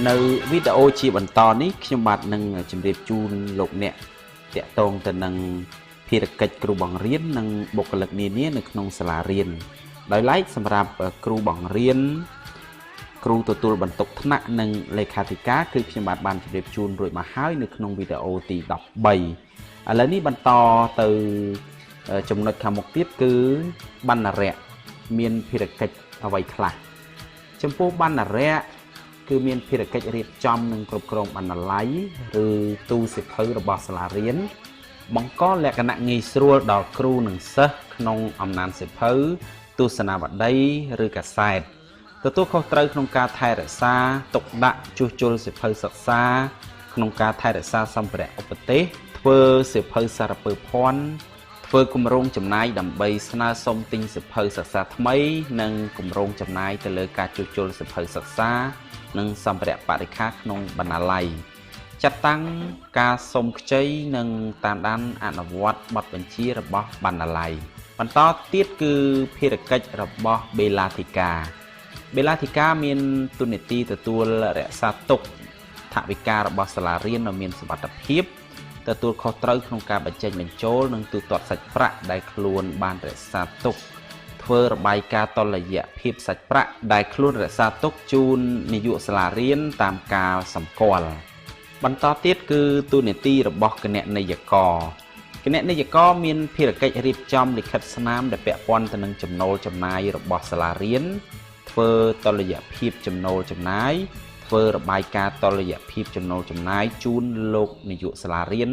នៅវីដេអូជាបន្តនេះខ្ញុំបាទនឹងជម្រាបជូនលោកអ្នកតាក់ទងទៅនឹងភារកិច្ចគ្រូបង្រៀននិងបុគ្គលិកនានានៅក្នុងសាលារៀនដោយឡែកសម្រាប់គ្រូបង្រៀនគ្រូទទួលបន្ទុកថ្នាក់និងលេខាធិការគឺខ្ញុំបាទបានជម្រាបជូនរួចមកហើយនៅក្នុងវីដេអូទី13ឥឡូវនេះបន្តទៅចំណុចខាងមុខទៀតគឺបណ្ណារៈមានភារកិច្ចអ្វីខ្លះចំពោះបណ្ណារៈគឺមានភារកិច្ចរៀបចំនិងគ្រប់គ្រងបណ្ណាល័យឬទូសៀវភៅរបស់សាលារៀនបង្កលក្ខណៈងាយស្រួលដល់គ្រូនិងសិស្សក្នុងអំណានសៀវភៅទស្សនាវដ្តីឬកាសែតទទួលខុសត្រូវក្នុងការថែរក្សាទុកដាក់ជួសជុលសៀវភៅសិក្សាក្នុងការថែរក្សាសម្ភារៈឧបទេសធ្វើសៀវភៅសារពើភ័ណ្ឌធ្វើគម្រោងចំណាយដើម្បីស្នើសុំទិញសៀវភៅសិក្សាថ្មីនិងគម្រោងចំណាយទៅលើការជួសជុលសៀវភៅសិក្សានិងសម្ភារៈបរិក្ខារក្នុងបណ្ណាល័យចាត់តាំងការសុំខ្ចីនិងតាមដានអនុវត្តបទបញ្ជារបស់បណ្ណាល័យបន្តទៀតគឺភារកិច្ចរបស់បេឡាធិកា បេឡាធិការមានតួនាទីទទួលរក្សាទុកថវិការបស់សាលារៀនឲ្យមានសុវត្ថិភាពទទួលខុសត្រូវក្នុងការបញ្ចេញបញ្ចូលនិងទូទាត់សាច់ប្រាក់ដែលខ្លួនបានរក្សាទុកធ្វើរបាយការណ៍តុល្យភាពសាច់ប្រាក់ដែលខ្លួនរក្សាទុកជូននាយកសាលារៀនតាមកាលសម្គាល់បន្តទៀតគឺតួនាទីរបស់គណនេយ្យករគណនេយ្យករមានភារកិច្ចរៀបចំលិខិតស្នាមដែលពាក់ព័ន្ធទៅនឹងចំណូលចំណាយរបស់សាលារៀនធ្វើតុល្យភាពចំណូលចំណាយធ្វើរបាយការណ៍តុល្យភាពចំណូលចំណាយជូនលោកនាយកសាលារៀន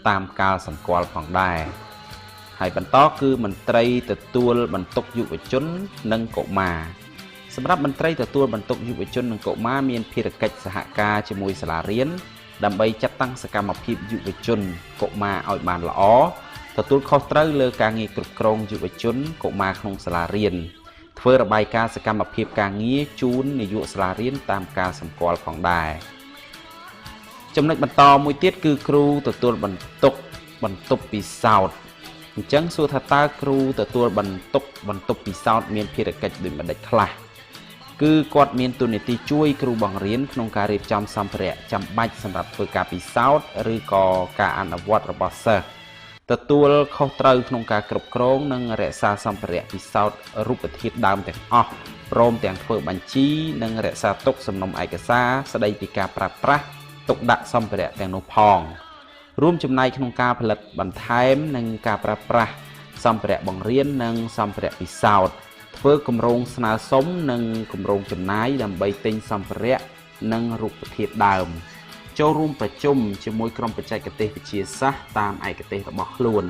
តាមកាលសម្គាល់ផងដែរហើយបន្តគឺមន្ត្រីទទួលបន្ទុកយុវជននិងកុមារសម្រាប់មន្ត្រីទទួលបន្ទុកយុវជននិងកុមារមានភារកិច្ចសហការជាមួយសាលារៀនដើម្បីចាត់តាំងសកម្មភាពយុវជនកុមារឲ្យបានល្អទទួលខុសត្រូវលើការងារគ្រប់គ្រងយុវជនកុមារក្នុងសាលារៀនធ្វើរបាយការណ៍សកម្មភាពការងារជូននាយកសាលារៀនតាមការសម្គាល់ផងដែរចំណុចបន្តមួយទៀតគឺគ្រូទទួលបន្ទុកបន្ទប់ពិសោធន៍អញ្ចឹងសួរថាតើគ្រូទទួលបន្ទុកបន្ទប់ពិសោធន៍មានភារកិច្ចដូចម្តេចខ្លះគឺគាត់មានតួនាទីជួយគ្រូបង្រៀនក្នុងការរៀបចំសម្ភារៈចាំបាច់សម្រាប់ធ្វើការពិសោធន៍ឬក៏ការអនុវត្តរបស់សិស្សទទួលខុសត្រូវក្នុងការគ្រប់គ្រងនិងរក្សាសម្ភារៈពិសោធន៍រូបធាតុដើមទាំងអស់ព្រមទាំងធ្វើបញ្ជីនិងរក្សាទុកសំណុំឯកសារស្ដីពីការប្រើប្រាស់ទុកដាក់សម្ភារៈទាំងនោះផងរួមចំណែកក្នុងការផលិតបន្ថែមនិងការប្រើប្រាស់សម្ភារៈបង្រៀននិងសម្ភារៈពិសោធន៍ធ្វើគម្រោងស្នើសុំនិងគម្រោងចំណាយដើម្បីទិញសម្ភារៈនិងរូបធាតុដើមចូលរួមប្រជុំជាមួយក្រុមបច្ចេកទេសវិទ្យាសាស្ត្រតាមឯកទេសរបស់ខ្លួន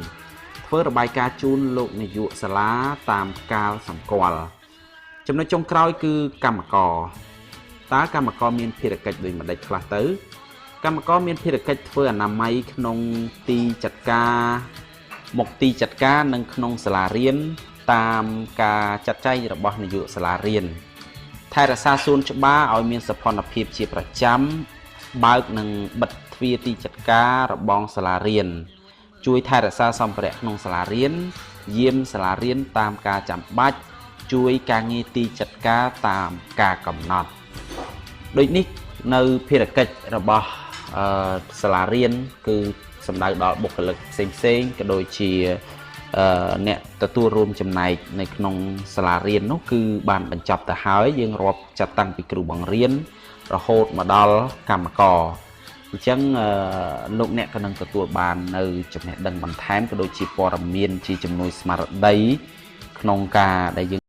ធ្វើរបាយការណ៍ជូនលោកនាយកសាលាតាមកាលសម្គាល់ចំណុចចុងក្រោយគឺកម្មករតើកម្មករមានភារកិច្ចដូចម្តេចខ្លះទៅកម្មករមានភារកិច្ចធ្វើអនាម័យក្នុងទីចាត់ការមុខទីចាត់ការនិងក្នុងសាលារៀនតាមការចាត់ចែងរបស់នាយកសាលារៀនថែរក្សាសួនច្បារឲ្យមានសោភ័ណភាពជាប្រចាំបើកនិងបិទទ្វារទីចាត់ការរបងសាលារៀនជួយថែរក្សាសម្ភារៈក្នុងសាលារៀនយាមសាលារៀនតាមការចាំបាច់ជួយការងារទីចាត់ការតាមការកំណត់ដូចនេះនៅភារកិច្ចរបស់សាលារៀនគឺសំដៅដល់បុគ្គលិកផ្សេងៗក៏ដូចជាអ្នកទទួលរួមចំណែកនៅក្នុងសាលារៀននោះគឺបានបញ្ចប់ទៅហើយយើងរាប់ចាត់តាំងពីគ្រូបង្រៀនរហូតមកដល់កម្មករអញ្ចឹងលោកអ្នកក៏នឹងទទួលបាននៅចំណេះដឹងបន្ថែមក៏ដូចជាព័ត៌មានជាជំនួយស្មារតីក្នុងការដែលយើង